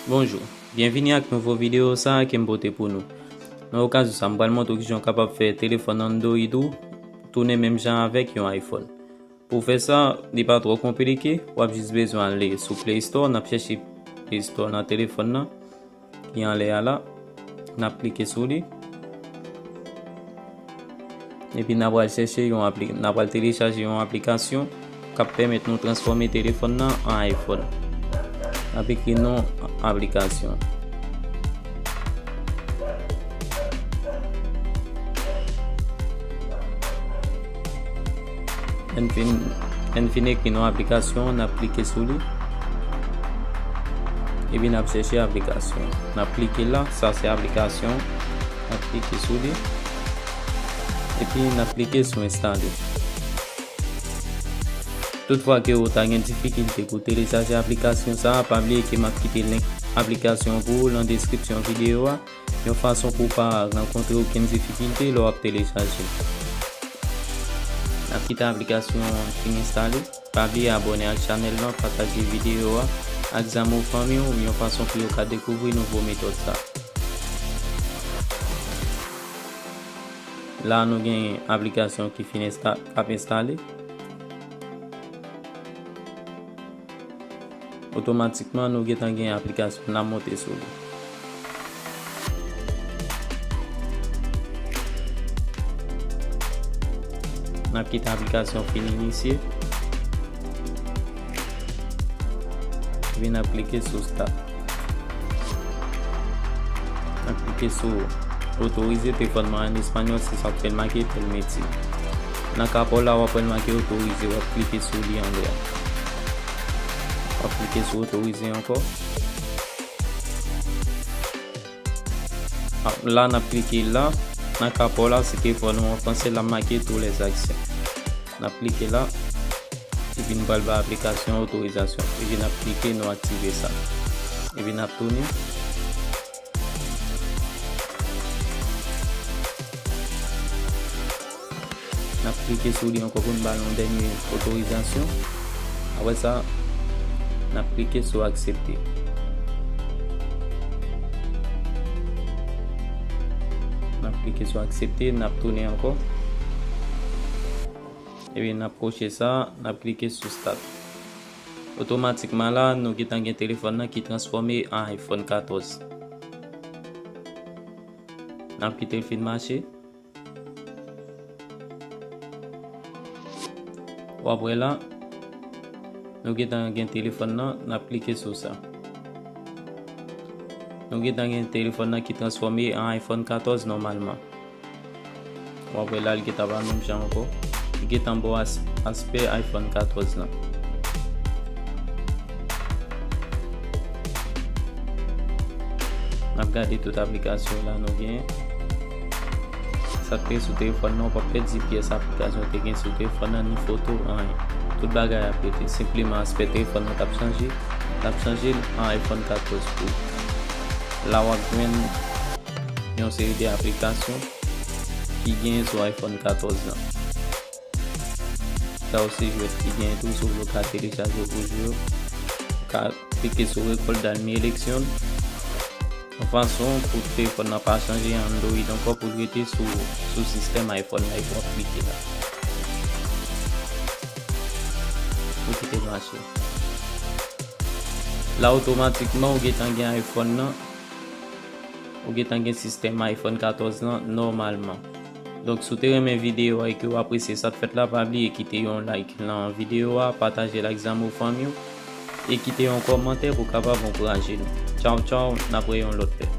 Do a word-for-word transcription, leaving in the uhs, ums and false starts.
Bonjou, byenvini ak nouvo videyo sa a ke m pote pou nou. Nan okazyon sa, m pral montre w kijan w kapab fè telefòn Android ou tounen menm jan avèk yon iPhone. Pou w fè sa, li pa twò konplike, w ap jis bezwen ale sou Play Store, n ap chèche Play Store nan telefòn nan ki anlè a la. N ap klike sou li. Epi n a pral chèche yon apli-, n a pral telechaje yon aplikasyon k ap pèmèt nou transfòme telefòn nan an iPhone. N ap ekri non aplikasyon. N fin, n fin ekri non aplikasyon, n ap klike sou li. Epi n ap chèche aplikasyon. N ap klike la, sa se aplikasyon. N ap klike sou li. Epi n ap klike sou enstale. Toutfwa ke ou ta gen difikilte pou telechaje aplikasyon sa a, pa bliye ke m ap kite link aplikasyon pou ou nan deskripsyon videyo a, yon fason pou w pa rankontre okenn difikilte lè w ap telechaje. N ap kite aplikasyon an fin enstale. Pa bliye abòne ak chanèl lan, pataje videyo a ak zanmi w, fanmi w, yon fason pou yo ka dekouvri nouvo metòd sa. La nou gen aplikasyon ki fin ensta-, k ap enstale. Otomatikman, nou gentan gen aplikasyon nan monte sou li. N ap kite aplikasyon fin inisye. Epi n ap klike sou Start. N ap klike sou Otorize telefòn mwen an espanyòl, se sa k fè l make Permitir. Nan ka pa w la, w ap wè l make Otorize, w ap klike sou li anlè a. W ap klike sou Otorize ankò. Ap, la, n ap klike la. Nan ka pa w la, se telefòn ou an franse, l ap make Tous les accès. N ap klike la. Epi n pral ba aplikasyon otorizasyon. Epi n ap klike, nou aktive sa. Epi n ap tounen. N ap klike sou li ankò pou n ba l yon dènye otorizasyon. Apre sa, n ap klike sou aksepte. N ap klike sou aksepte, n ap tounen ankò. Epi n ap koche sa, n ap klike sou Start. Otomatikman la, nou gentan gen telefòn nan ki transfòme an iPhone katòz. N ap kite l fin mache. W ap wè la, nou gentan gen telefòn nan, n ap klike sou sa. Nou gentan gen telefòn nan ki transfòme an iPhone katòz nòmalman. W ap wè la, li gentan pa menm jan ankò. Li gentan ba w as-, aspè iPhone katòz lan. N ap gade tout aplikasyon la nou genyen. Sa k te sou telefòn nan, w p ap pèdi pyès aplikasyon w te gen sou telefòn nan, ni foto, anyen. Tout bagay ap rete. Senpleman, aspè telefòn nan t ap chanje. L ap chanje l an iPhone katòz Pro. La, w ap jwenn yon seri de aplikasyon ki genyen sou iPhone katòz lan. Sa yo se jwèt ki genyen tou, si w vle w ka telechaje yo pou jwe yo. Ou ka klike sou Recuerda mi elección. Yon fason pou telefòn nan pa chanje Android ankò, pou l rete sou, sou sistèm iPhone la, epi w ap klike la. Ou kite l mache. La, otomatikman, ou gentan gen iPhone nan. Ou gentan gen sistèm iPhone katòz lan nòmalman. Donk, si w te renmen videyo a e ke w apresye sa k fèt la, pa bliye kite yon like nan videyo a, pataje l ak zanmi w, fanmi w, e kite yon kòmantè pou w kapab ankouraje nou. Tchaw, tchaw, n ap wè yon lòt lè.